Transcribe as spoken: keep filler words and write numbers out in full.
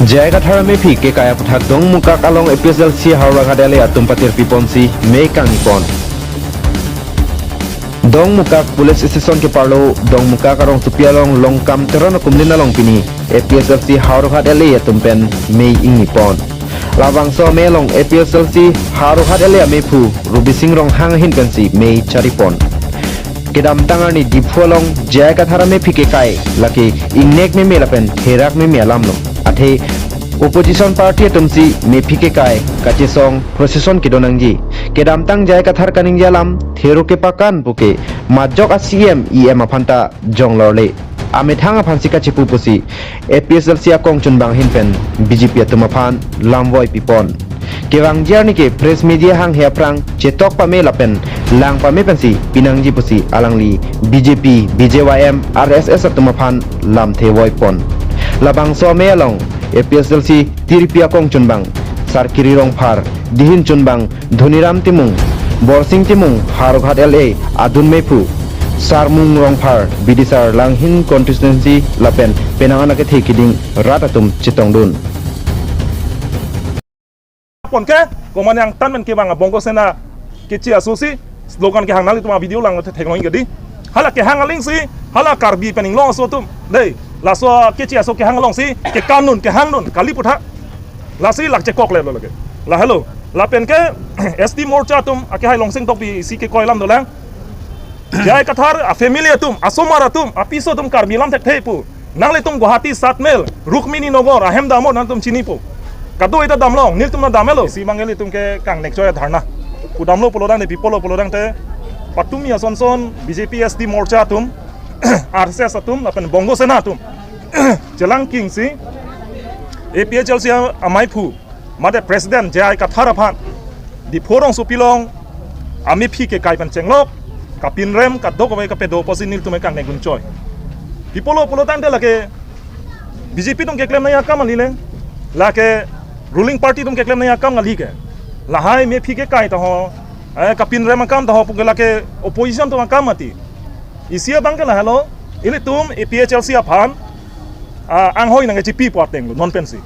J I Kathar amephi kekai aphuthak Dongmukak along A P H L C Howraghat L A atum patirpi ponsi mei kangni pon. Dongmukak Police Station keparlo Dongmukak arongsopi along Longkam Teron akumlin along pini A P H L C Howraghat L A atum pen mei ingni pon. Labangso amei along A P H L C Howraghat L A amephu Rubising Ronghang ahin pensi mei chari pon. Kedamtang arni Diphu along J I Kathar amephi kekai lake ingnek meme lapen therak meme alam lo. Athe opposition party atumsi mephi kekai kachesong procession kedo nangji. Kedamtang J I Kathar kaningje alam thero kepakan puke majok a C E M E M aphanta jonglorle. Amethang aphansi kachipu pusi A P H L C akongchunbang ahin pen B J P atum aphan lamvoi pipon. Kevangji arni ke press media hanghe aphrang chetok pame lapen lang pame pensi pinangji pusi alangli B J P, B J Y M, R S S atum aphan lamthe voipon. Labangso amei along A P H L C tirpi akongchunbang Sarkiri Rongphar, dihin chunbang Dhoniram Timung, Borsing Timung, Howraghat L A adun meiphu Sarmung Rongphar, Bidisar Langhin constituency lapen penang anat kethe keding rat atum chetongdun. Pon ke, komane angtan men kevang Bongo Sena kechi aso si slogan kehang, nanglitum a video lang theklong kedi. Hala kehang alingsi, hala Karbi pen inglong aso atum. Dei, laso kechi aso kehang alongsi, kekandun, kehangdun, kali putha. Lasi lak chekokle lo lake. Lahelo. Lapen ke S T Morcha atum, akehai Longsing Tokbi si kekoi alam dolang. J I Kathar a family atum, asomar atum, apiso atum Karbi lam thekthe pu. Nanglitum Guwahati Sat Mile, Rukmini Nagar, ahem damlo nangtum chinipo. Kado-an ta damlong, nelitum ta damlo. Si mangel itum ke kangnek choi dharna. Pu damlo pulotangte, pi pulo pulotangte, patumi asonson B J P S T Morcha atum, R S S atum, lapen Bongo Sena atum chelang kingsi A P H L C amaiphu mate President J I Kathar aphan Diphu rongsopi along amephi kekai pen chenglok, kapinrem, kadokave kapedo pusi nelitum kangnek dun choi. Pi pulo pulotangte lake B J P atum keklem nangji akam kali le, lake ruling party atum keklem nangji akam kali ke. Lahai mephi kekai ta ho, eh, kapinrem akam ta ho puke lake opposition atum akam mati. Isi abang ke lahelo, ilitum A P H L C aphan, ah, anghoi nangkechipi pu ateng lo, non pensi.